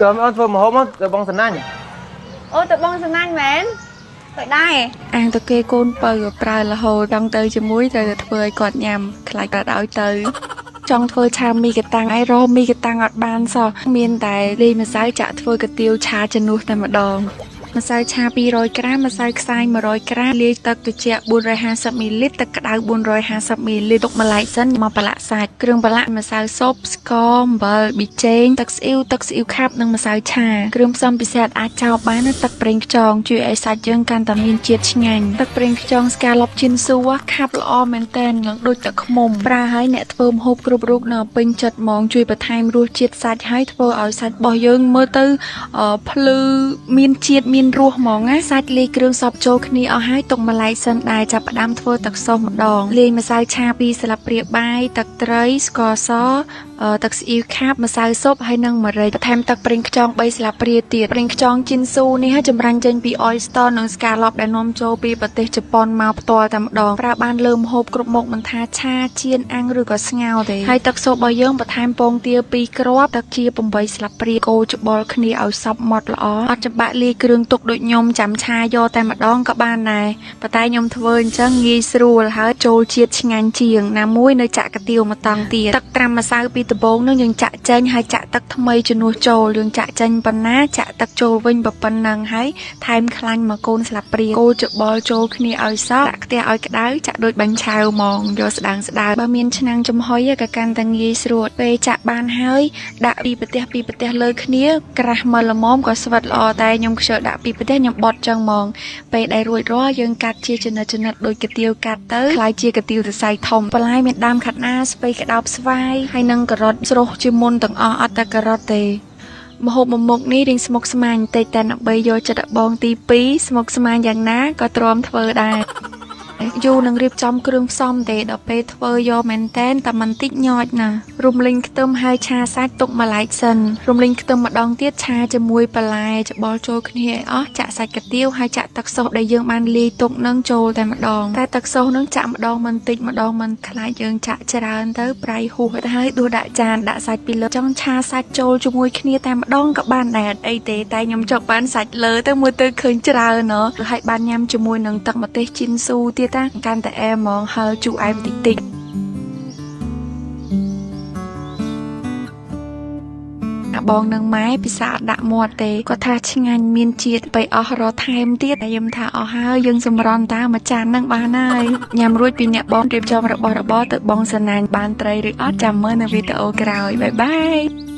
តើអូនធ្វើម្ហូបមកទៅបងសំណាញ់ អូទៅបងសំណាញ់មែនទៅដែរ អាងតគេកូនពៅក៏ប្រើរហូតចង់ទៅជាមួយត្រូវតែធ្វើឲ្យគាត់ញ៉ាំខ្លាចគាត់ឲ្យទៅចង់ធ្វើឆាមីកតាំងឯរកមីកតាំងអត់បានសោះមានតែលាយម្សៅចាក់ធ្វើកាទៀវឆាជំនួសតែម្ដងម្សៅឆា200ក្រាមម្សៅខ្សាយ100ក្រាមលាយទឹកត្រជាក់450មីលីលីត្រទឹកក្តៅ450មីលីលីត្រទុកម្លែកសិនមកប្រឡាក់សាច់គ្រឿងប្រឡាក់ម្សៅស៊ុបស្ករអំបិលប៊ីចេងទឹកស្អ៊ីវទឹកស្អ៊ីវខាប់និងម្សៅឆាគ្រឿងផ្សំពិសេសអាចចោលបានណាទឹកប្រេងខ្យងជួយឲ្យសាច់យើងកាន់តែមានជាតិឆ្ងាញ់ទឹកប្រេងខ្យងស្កាឡុបជីនស៊ូខាប់ល្អមែនទែននឹងដូចទឹកឃ្មុំប្រើឲ្យអ្នកធ្វើម្ហូបគ្រប់រូបនៅពេញចិត្តហ្មងជួយបន្ថែមរសជាតិសាច់ហើយធ្វើឲ្យសាច់របស់យើងមើលទៅភ្លឺមានជាតិមានរសហ្មងណាសាច់លាយគ្រឿងសព្វចូលគ្នាអស់ហើយទុកម្លែកសិនដែរចាប់ផ្ដើមធ្វើទឹកសុសម្ដងលាយម្សៅឆា2ស្លាបព្រាបាយទឹកត្រីស្ករសទឹកស្អ៊ីវខាប់ម្សៅស៊ុបហើយនិងម្រេចបន្ថែមទឹកប្រេងខ្យង3ស្លាបព្រាទៀតប្រេងខ្យងជីនស៊ូនេះហើយចម្រាញ់ចេញពី oyster និង scallop ដែលនាំចូលពីប្រទេសជប៉ុនមកផ្ទាល់តែម្ដងប្រើបានលើម្ហូបគ្រប់មុខមិនថាឆាចៀនអាំងឬក៏ស្ងោរទេហើយទឹកស៊ុបរបស់យើងបន្ថែមពងទា2គ្រាប់ទឹកជា8ស្លាបព្រាកូរច្បល់គ្នាឲ្យសព្វម៉ត់ល្អអត់ច្បាក់លាយគ្រឿងទុកដូចខ្ញុំចាំឆាយកតែម្ដងក៏បានដែរប៉ុន្តែខ្ញុំធ្វើអញ្ចឹងងាយស្រួលហើយចូលជាតិឆ្ងាញ់ជាងណាមួយនៅចាក់កាទៀវមកតង់ទៀតទឹកត្រាំម្សៅពីដំបូងនឹងយើងចាក់ចេញហើយចាក់ទឹកថ្មីជំនួសចូលយើងចាក់ចេញប៉ុណ្ណាចាក់ទឹកចូលវិញប៉ុណ្ណឹងហើយថែមខ្លាញ់មកកូនស្លាបព្រាកូរច្បល់ចូលគ្នាឲ្យសព្វដាក់ខ្ទះឲ្យក្តៅចាក់ដូចបាញ់ឆាវហ្មងយកស្ដើងស្ដើងបើមានឆ្នាំងចំហុយក៏កាន់តែងាយស្រួលពេលចាក់បានហើយដាក់ពីប្រទេសពីប្រទេសលើគ្នាក្រាស់មកល្មមក៏ស្វិតល្អតែខ្ញុំខ្ជិលដាក់ពីប្រទេសខ្ញុំបត់ចឹងហ្មងពេលដែលរួចរាល់យើងកាត់ជាចំណិតចំណិតដូចកាទៀវកាត់ទៅក្លាយជាកាទៀវសរសៃធំបន្លែមានដើមខាត់ណាស្ពៃក្តោបស្វាយហើយនិងការ៉ុតស្រុះជាមុនទាំងអស់អត់តែការ៉ុតទេម្ហូបមួយមុខនេះរៀងស្មុគស្មាញបន្តិចតែដើម្បីយកចិត្តបងទី2ស្មុគស្មាញយ៉ាងណាក៏ទ្រាំធ្វើដែរយូរនឹងរៀបចំគ្រឿងផ្សំទេដល់ពេលធ្វើយកមែនតែនតែមិនតិចញ៉ចណារំលីងខ្ទឹមហើយឆាសាច់ទុកម្លែកសិនរំលីងខ្ទឹមម្ដងទៀតឆាជាមួយបន្លែច្បល់ចូលគ្នាឲ្យអស់ចាក់សាច់កាទៀវហើយចាក់ទឹកសុសដែលយើងបានលាយទុកនឹងចូលតែម្ដងតែទឹកសុសនឹងចាក់ម្ដងមិនតិចម្ដងមិនខ្លាចយើងចាក់ច្រើនទៅប្រៃហួសហើយដួសដាក់ចានដាក់សាច់ពីលើចង់ឆាសាច់ចូលជាមួយគ្នាតែម្ដងក៏បានដែរអត់អីទេតែខ្ញុំចង់បានសាច់លើទៅមើលទៅឃើញច្រើនណហើយបានញ៉ាំជាមួយនឹងទឹកម្ទេសជីនស៊ូទៀតណាកាន់តែអែមហ្មងហឹរជូរអែមតិចតិចអាបងនឹងម៉ែពិសាអត់ដាក់មាត់ទេគាត់ថាឆ្ងាញ់មានជាតិទៅអស់រថែមទៀតតែខ្ញុំថាអស់ហើយយើងសម្រន់តាមួយចានហ្នឹងបានហើយញ៉ាំរួចពីអ្នកបងរៀបចំរបស់របរទៅបងសណាញ់បានត្រីឬអត់ចាំមើលនៅវីដេអូក្រោយបាយបាយ។